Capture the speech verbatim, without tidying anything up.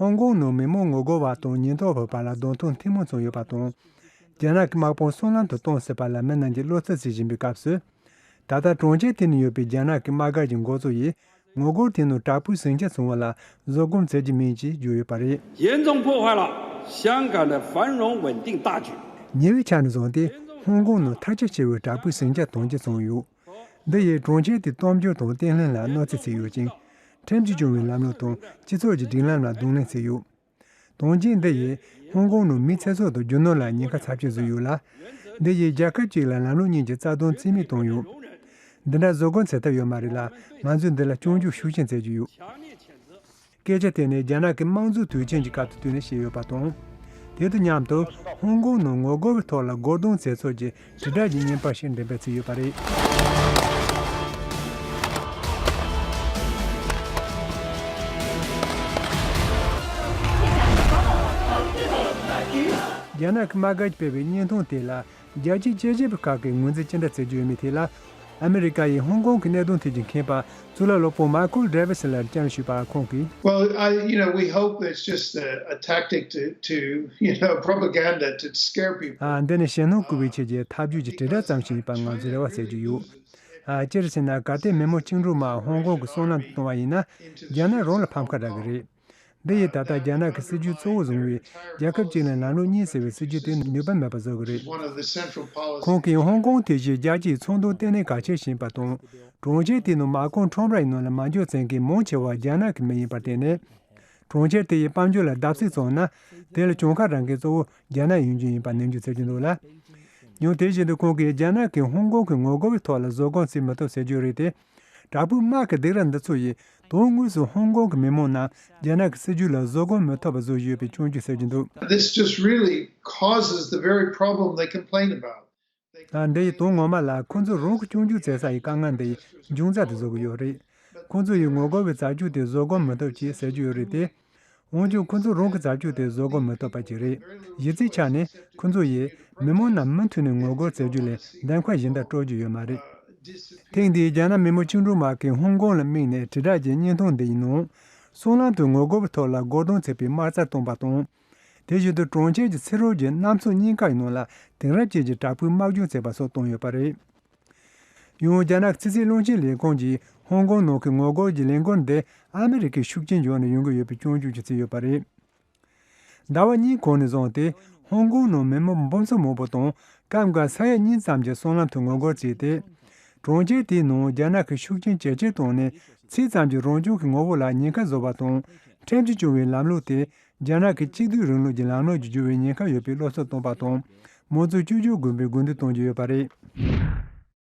ཧོང་ཀོང་ནང་མི་མང་ངོ་རྒོལ་བ་དང་ཉེན་རྟོག་པའི་བར་ལ་གདོང་ཐུག་ཐུན་མོང་བྱུང་ཡོད་པ་དང་། རྒྱ་ནག་གི་དམག་དཔུང་སྲང་ལམ་དུ་གཏོང་སྲིད་པ་ལ་མི་རྣམས་ཀྱིས་བློ་འཚབ་བྱེད་བཞིན་པའི་སྐབས་སུ། ད་ལྟ་གྲོང་ཁྱེར་དེ་ནང་ཡོད་པའི་རྒྱ་ནག་གི་དམག་སྒར་གྱི་འགོ་གཙོ་ཡིས་ངོ་རྒོལ་དེ་ནང་དྲག་པོའི་ཟིང་ཆ་བྱུང་བ་ལ་བཟོད་སྒོམ་བྱེད་རྒྱུ་མིན་ཞེས་བརྗོད་ཡོད་པ་རེད། 严重破坏了香港的繁荣稳定大局。 ཉེ་བའི་ཆར་ནས་བཟུང་སྟེ་ཧོང་ཀོང་ནང་ཐལ་ཆ་ཆེ་བའི་དྲག་པོའི་ཟིང་ཆ་གཏོང་རྒྱུ་བྱུང་ཡོད། འདི་ཡིས་གྲོང་ཁྱེར་དེའི་སྟོབས་འབྱོར་དང་བརྟན་ལྷིང་ལ་གནོད་འཚེ་བྱས་ཡོད་ཅིང་། ཁྲིམས་ཀྱིས་སྐྱོང་བའི་ལམ་ལུགས་དང་སྤྱི་ཚོགས་ཀྱི་སྒྲིག་ལམ་ལ་གདོང་ལེན་བྱས་ཡོད། གཏོང་རྒྱུ་འདི་ཡིས་ཧོང་ཀོང་ནང་མིའི་ཚེ་སྲོག་དང་རྒྱུ་ནོར་ལ་ཉེན་ཁ་ཚབས་ཆེན་བཟོས་ཡོད་ལ། འདི་ཡིས་རྒྱལ་ཁབ་ཅིག་ལ་ལམ་ལུགས་གཉིས་ཀྱི་རྩ་དོན་རྩིས་མེད་བཏང་ཡོད། འདི་འདྲ་བཟོད་སྒོམ་བྱེད་ཐབས་ཡོད་མ་རེད་ལ། ང་ཚོས་འདི་ལ་སྐྱོན་བརྗོད་ཤུགས་ཆེན་བྱེད་ཀྱི་ཡོད། སྐད་ཆ་དེ་ནི་རྒྱ་ནག་གི་དམངས་གཙོའི་དུས་ཆེན་གྱི་སྐབས་སུ་བཏོན་ནས་བཤད་ཡོད་པ་དང་། དེ་དང་མཉམ་དུ་ཧོང་ཀོང་ནང་ངོ་རྒོལ་བའི་ཐོག་ལ་རྒོལ་རྡུང་བྱེད་ཕྱོགས་ཀྱི་དྲིལ་བསྒྲགས་ཀྱི་བརྙན་པར་ཞིག་འགྲེམས་སྤེལ་བྱས་ཡོད་པ་རེད། རྒྱ་ནག་གི་དམག་སྒར་གྱིས་སྤེལ་བའི་བརྙན་ཐུང་དེ་ལ་རྒྱལ་སྤྱིའི་དཔྱད་ཞིབ་པ་ཁག་གིས་ངོས་འཛིན་ཅི་འདྲ་བྱེད་ཀྱི་ཡོད་མེད་ཐད་ལ། ཨ་མི་རི་ཀ་ཡིས་ཧོང་ཀོང་གི་གནད་དོན་ཐད་ཀྱི་མཁས་པ་གཙུག་ལག་སློབ་དཔོན་མཱ་ཁལ་ཌེ་ཝི་སི་ལ་བཅར་ཞུས་པ་ཁོང་གིས། Well, I, you know, we hope it's just a, a tactic to, to, you know, propaganda to scare people. ཨ། འདི་ནི་ཞེད་སྣང་བསྐུལ་བའི་ཆེད་ཀྱི་ཐབས་ཇུས་ཀྱི་དྲིལ་བསྒྲགས་ཙམ་ཞིག་ཡིན་པ་ང་ཚོས་རེ་བ་བྱེད་ཀྱི་ཡོད། ཨ། སྤྱིར་བཤད་ན་གལ་ཏེ་མི་མང་བཅིངས་འགྲོལ་དམག་ཧོང་ཀོང་གི་སྲང་ལམ་དུ་གཏོང་བ་ཡིན་ན། རྒྱ་ནག་རང་ལ་ཕམ་ཁ་རག་གི་རེད། འདི་ཡིས་ད་ལྟ་རྒྱ་ནག་གི་སྲིད་ཇུས་གཙོ་བོ་བཟུང་བའི་རྒྱལ་ཁབ་གཅིག་ལ་ལམ་ལུགས་གཉིས་ཟེར་བའི་སྲིད་ཇུས་དེ་ནུས་པ་མེད་པ་བཟོ་གི་རེད། One of the central policies. ཁོང་གིས་ཧོང་ཀོང་དེ་བཞིན་རྒྱལ་སྤྱིའི་ཚོང་དོན་ལྟེ་གནས་གལ་ཆེ་ཞིག་ཡིན་པ་དང་། གྲོང་ཁྱེར་དེའི་ནང་དམག་ཁང་ཁྲོམ་ར་ཡི་ནང་ལ་མ་འཇོག་བྱེད་མཁན་མང་ཆེ་བ་རྒྱ་ནག་གི་མི་ཡིན་པར་བརྟེན་ནས། གྲོང་ཁྱེར་དེ་ཡི་དཔལ་འབྱོར་ལ་བརྡབ་གསིག་བྱུང་ན། དེ་ལ་གྱོང་ཁ་རག་མཁན་གཙོ་བོ་རྒྱ་ནག་ཡིན་རྒྱུ་ཡིན་པ་ནན་བརྗོད་བྱེད་ཀྱི་འདུག་ལ། ཡང་དེ་བཞིན་དུ་ཁོང་གིས་རྒྱ་ནག་གིས་ཧོང་ཀོང་གི་ངོ་རྒོལ་བའི་ཐོག་ལ་བཟོད་སྒོམ་བྱེད་མི་ཐུབ་ཟེར་རྒྱུ་རེད་དེ། དྲག་པོའི་དམག་གི་སྡིགས་ར་འདི་ཚོ་ཡིས་དོན་དངོས་སུ་ཧོང་ཀོང་གི་མི་མང་རྣམས་རྒྱ་ནག་གི་སྲིད་ཇུས་ལ་བཟོད་སྒོམ་མི་ཐུབ་པ་བཟོ་བཞིན་ཡོད་པའི་སྐྱོན་བརྗོད་ཟེར་གྱི་འདུག། This just really causes the very problem they complain about. ཨ། འདི་ཡིས་དོན་ངོ་མ་ལ་ཁོ་ཚོས་རང་གི་སྐྱོན་བརྗོད་བྱེད་ས་ཡི་དཀའ་ངལ་འདི་ཡི་འབྱུང་རྩ་དེ་བཟོ་གི་ཡོད་རེད། ཁོ་ཚོ་ཡིས་ངོ་རྒོལ་བའི་རྩ་རྒྱུ་དེ་བཟོད་སྒོམ་མི་ཐུབ་ཅེས་ཟེར་རྒྱུ་ཡོད་རེད་དེ། འོན་ཀྱང་ཁོ་ཚོ་རང་གི་རྩ་རྒྱུ་དེ་བཟོད་སྒོམ་མི་ཐུབ་པ་ཅིག་རེད། གཞི་རྩའི་ཆ་ནས་ཁོ་ཚོ་ཡིས་མི་མང་རྣམས་མུ་མཐུད་ནས་ངོ་རྒོལ་བྱེད་རྒྱུ་ལས་འདེམས་ཁ་གཞན་དག་སྤྲོད་རྒྱུ་ཡོད་མ་རེད། ཐེངས་འདིའི་རྒྱ་ནག་མི་དམངས་བཅིངས་འགྲོལ་དམག་གིས་ཧོང་ཀོང་ལ་དམིགས་ནས་དྲིལ་བསྒྲགས་ཀྱི་བརྙན་ཐུང་འདི་ཡི་ནང་། སྲང་ལམ་དུ་ངོ་རྒོལ་བའི་ཐོག་ལ་རྒོལ་རྡུང་བྱས་པའི་དམག་རྩལ་བཏང་པ་དང་། དེ་བཞིན་དུ་གྲོང་ཁྱེར་གྱི་ཕྱི་རོལ་གྱི་གནམ་མཚོ་གཉིས་ཀ་ཡི་ནང་ལ་དེང་རབས་ཅན་གྱི་དྲག་པོའི་དམག་སྦྱོང་བྱས་པ་སོགས་བཏང་ཡོད་པ་རེད། ཡང་རྒྱ་ནག་ཕྱི་སྲིད་བློན་ཆེན་ལས་ཁུངས་ཀྱིས་ཧོང་ཀོང་ནང་གི་ངོ་རྒོལ་གྱི་ལས་འགུལ་འདི་ཨ་མི་རི་ཀའི་ཤུགས་རྐྱེན་འཇོག་ནས་ཡོང་གི་ཡོད་པའི་སྐྱོན་བརྗོད་ཀྱང་བྱས་ཡོད་པ་རེད། ཟླ་བ་གཉིས་གོང་ནས་བཟུང་སྟེ་ཧོང་ཀོང་ནང་མི་མང་འབུམ་ཚོ་མང་པོ་དང་སྐབས་འགའ་ས་ཡ་གཉིས་ཙམ་གྱིས་སྲང་ལམ་དུ་ངོ་རྒོལ་བྱས་ཏེ། གྲོང་ཁྱེར་དེའི་ནང་རྒྱ་ནག་གི་ཤུགས་རྐྱེན་ཇེ་ཆེར་བཏང་ནས་ཚིག་ཙམ་གྱིས་རང་བྱུང་གི་ངོ་བོ་ལ་ཉེན་ཁ་བཟོ་བ་དང་། ཁྲིམས་ཀྱིས་སྐྱོང་བའི་ལམ་ལུགས་དེ་རྒྱ་ནག་གི་གཅིག་སྡུད་རིང་ལུགས་ཀྱི་ལམ་ལུགས་ཀྱི་འགྱུར་བའི་ཉེན་ཁ་ཡོད་པའི་བློ་འཚབ་བཏང་པ་དང་། མང་གཙོ་བཅོས་སྒྱུར་དགོས་པའི་དགོས་འདུན་གཏོང་གི་ཡོད་པ་རེད།